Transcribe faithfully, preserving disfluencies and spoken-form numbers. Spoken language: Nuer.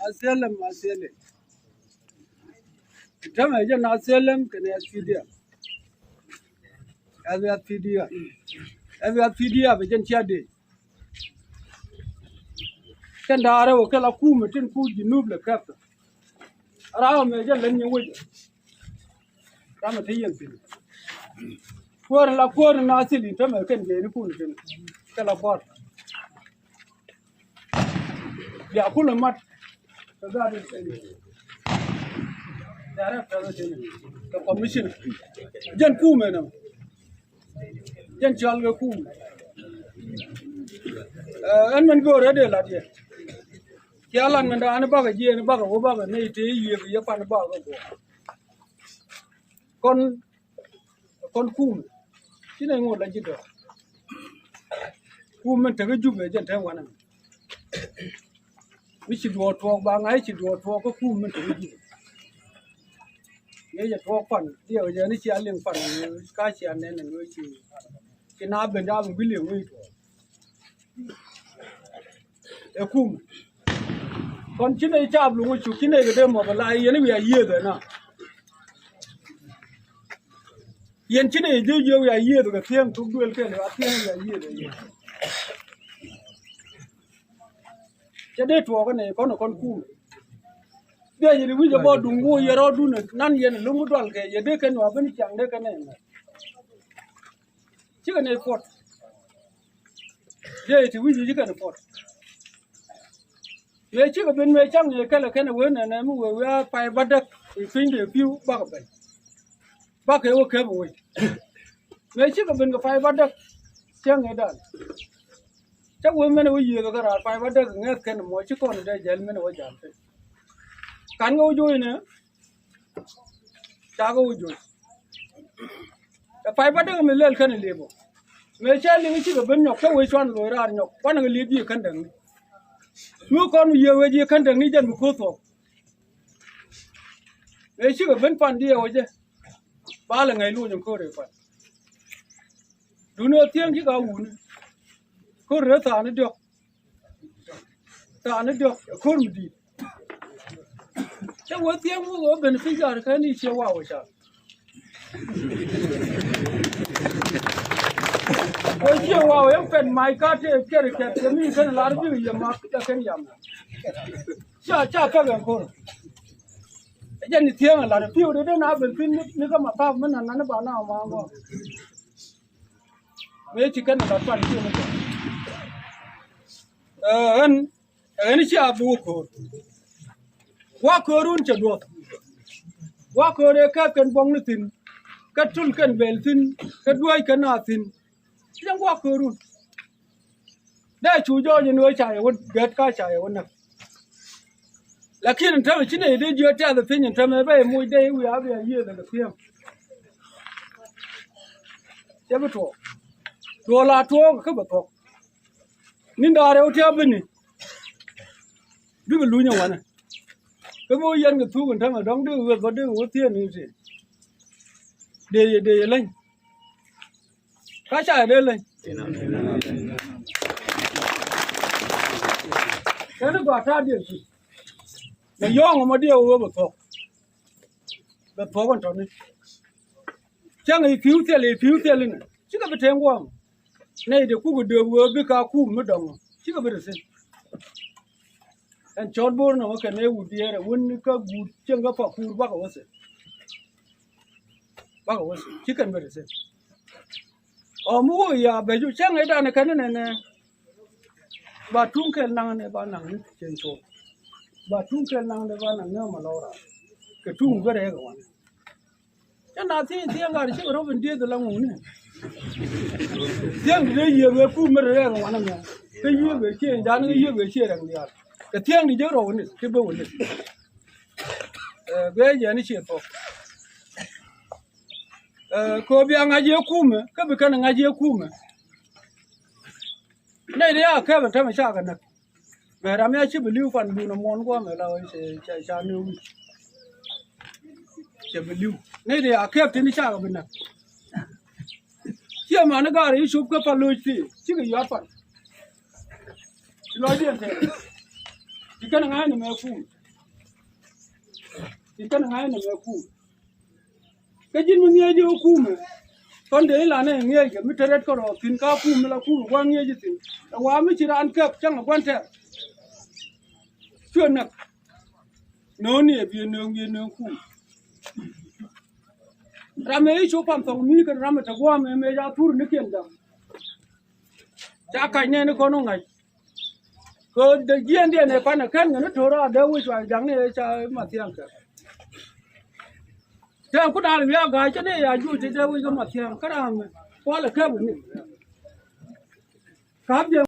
Athilɛm, athilɛm. Tämɛ jɛn athilɛm kɛnɛ athilɛm. Ɛth, ɛth P D F. Ɛth, ɛth P D F bɛ jɛn cia dee. Kɛn da̱a̱rɛ wä kɛ la kumɛ tin ku Junub lɛ kɛp. Raw mɛ jɛ lɛ nyɛ wecɛ. Ramɛ te yɛn piny. Kuäär la kuäär na thil in tämɛ kɛn jɛ ni kun tin. Kɛ la kuäär. Bia kulɛ mat. Kɛ gaat in tin. Director in tin. Kɛ commission. Jɛn kumɛ nɔ. Jɛn cɔal kɛ kum. Ɛn mɛn go̱o̱rɛ dee lat yɛ. Cia lat mɛn da̱a̱n bakɛ jiɛɛn bakɛ wä bakɛ nɛy tëë yiëëk yɛ pan bakɛ guɔ. Kɔn, kɔn kum. Ci nɛy ŋot la ji̱ dɔ̱k. Kum mɛn tekä Jubɛ jɛn te wanɛ mɛ. Mi ci duɔɔk tuɔɔk ba ŋa̱c ci duɔɔk tuɔɔk kä kum min te mi ji̱. Ŋi̱i̱cɛ tuɔɔk pan diɛw jɛ ni cia liŋ pan ka cia nɛn ni ci. Ci na ben da bi gui̱l liŋ wi̱i̱ tuɔɔk. Ɛ kum. Kɔn ci nɛy caap luŋ cu ci nɛy kɛ dee mɔth la yɛn wi̱i̱ a yiëëth ɛ na. Yɛn ci nɛy ji̱ jiök wi̱i̱ a yiëëth kɛ thiäŋ tuk duël kɛn a thiäŋ wi̱i̱ a yiëëth ɛ yɛn. Cɛ dee tuɔɔkä nɛ kɔn kɔn kum. Dee yɛ di wi̱c ɛ bɔ duŋ woo yɛ rɔɔdun ɛ nan yɛn lo̱ŋ dual kɛ yɛ dee kɛn wa ben ciaŋ dee kɛn ɛ mɛ. Cikɛ nɛ puɔt. Dee ti wi̱c cikɛ nɛ puɔt. Mëë cikɛ ben mëë caŋ yɛ kɛlɛ kɛn ɛ wen ɛnɛ mi wee wee a pay ba däk i̱ piny dee pi̱w bakɛ ben. Bakɛ wä kɛp wec. Mëë cikɛ ben kɛ pay ba däk cäŋ ëë dan. Cä wee mɛn wä yiëëk kɛ raar pay ba däk ŋɛth kɛn mɔ ci kɔn dee jɛl mɛn wä jal piny. Kan kɛ wä joc nɛ. Ca kɛ wä joc. Ɛ pay ba däk mi lɛl kɛn liep ɔ. Mëë cɛ liŋ cikɛ ben nyɔk cä wee cuan loc raar nyɔk kuan kɛ liep ji̱ kän däkni. Mi kɔn yiëëk wee ji̱ kän däkni jɛn bi ko̱th thɔk. Mëë cikɛ ben pan diɛɛk wä jɛ. Ba lɛ ŋäc luny in ko̱r ëë pan. Duundɛ thiäŋ ci ka wuni. Ko̱r rɛ thaani diɔ̱k. Thaani diɔ̱k ɛ ko̱r mi di̱i̱t. Cä wä thiäŋ wä wä ben pi̱c gat kɛ ni ciɛ waw ɛ ca. Wä ciɛ waw ɛ pɛt mac ka tëë kɛr kɛt kɛ mi kɛn lar bikɛ yɛ mak cä kɛn yam. Ca ca pɛk ɛn ko̱r. Ɛ jɛn ni thiäŋ ɛ lar pi̱w dee dee na ben pi̱n ni kä ma thap mi nan nan ni ba na ma ŋɔ. Mëë ci kɛn ɛ lar pan pi̱w ni kɛ. Ɛ ɣän, ɛ ɣän ci a bi wä ko̱o̱r. Wa ko̱o̱run cɛ duɔth. Wa ko̱o̱r ëë kɛp kɛn buɔ̱ŋ ni thi̱n. Kä tul kɛn bɛl thi̱n. Kä duäc kɛn na thi̱n. Ci jɛ gua̱a̱k köörun. Dee cu jɔɔc in ɣöö ca yɛ wä gɛt ka ca yɛ wä näk. Lakin in tämɛ ci nɛy dee jiöt tɛth piny in tämɛ bɛ i̱ muc dee i̱ wiaa bia yiëëth kɛ thiäŋ. Cɛ bi tuɔɔk. Duɔl a tuɔɔk kä bɛ thuɔk. Ni̱n da̱ŋ rɛw tia̱a̱ bini. Bikɛ luny ɛ wanɛ. Kä bi wä yɛn kɛ thuk in tämɛ dɔ̱ŋ dee wä bä dee wä thieen ni ti. Dee yɛ dee yɛ leny. Ka ca yɛ dee leny. Kɛn gɔaa ta̱a̱ diɛ ti. Mɛ yɔ̱ɔ̱ŋ mɔ diɛ wä bɛ thuɔ̱k. Bɛ thuɔ̱k in tɔ̱ni. Cäŋ i̱ pi̱w thil i̱ pi̱w thil inɛ cikɛ bi teŋ guɔ̱ɔ̱ŋ. Nɛy dee kuk i̱ dee wee bikɛ a kum mi dɔ̱ŋ cikɛ bi ri thi̱n. Ɛn cɔɔt bo̱o̱r nɔmɔ kɛn ɛ wut diɛɛrɛ wun kä guut cieŋ kä pakuur bakɛ wä thi̱n. Bakɛ wä thi̱n cikɛn bi ri thi̱n. Ɔ mi wä ya bɛ ju cäŋ ɛ danɛ kɛn inɛnɛ. Ba tuŋ kɛl naŋ ni ba naŋ ni cieŋ cuɔp. Ba tuŋ kɛl naŋ ni ba naŋ ni ɔmɔ lɔra. Kɛ tuŋ bɛ rɛɛk ɛ wanɛ. Cä na thiec thiec ŋa̱r cikɛ rɔ̱ ben dieth la ŋuni. Thiec di dee yiëë wee kum mi rɛl ŋuan ɛmɛ. Kä yiëë wee cie jan kä yiëë wee cie rɛŋ diaal. Kɛ thiec di jek rɔ̱ wuni ti ben wuni. Ɛ guiɛ jɛ ni cie thok. Ɛ kɛ bia ŋa̱c yɛ kumɛ kä bi kɛn ŋa̱c yɛ kumɛ. Nɛy di a kɛpɛ tämɛ cakɛ näk. Mɛ ram ya ci bi li̱w pan duun amuɔ̱n guɔ mɛ la wee cɛ ca ni wi̱c. Cɛ bi li̱w ni di a kɛp tini cakɛ bi näk. Ciɛ mani gaari i̱ cup kä pa lo̱c ti cikɛ yuat pan. Lɔcdiɛn tɛɛr. Ci kɛn ŋa̱cni mɛ kum. Ci kɛn ŋa̱cni mɛ kum. Kä ji̱n mi ŋi̱eec i̱ kum ɛ. Kɔn dee ilan ɛ ŋi̱eec kɛ mi te ret kärɔɔk thi̱n ka kum mi la kum ɛ gua̱n ŋi̱eec i̱ thi̱n. Ɛ wa mi ci raan kɛp cäŋ ɛ gua̱n tɛr. Cuɛ näk. No̱o̱ŋ ni ɛ bi no̱o̱ŋ bi no̱o̱ŋ kum. Ram ëë i̱ cu pan thɔŋ mi kɛn ram ɛ te gua̱a̱m ɛ mëë ca thur ni kiɛn jam. Ca kac nɛɛni kɔn wä ŋa̱c. Kɛ de jiɛɛn diɛn ɛ pan ɛ kɛn ŋäni to̱r a dee wi̱c wa jaŋni ɛ ca Mathiaŋ kɛ. Tɛm ku daal wi̱i̱ a ga̱a̱c cä ni ya juuc ti dee wi̱c kä Mathiaŋ kä ram ɛ kualɛ kɛp ni. Ka̱p jɛ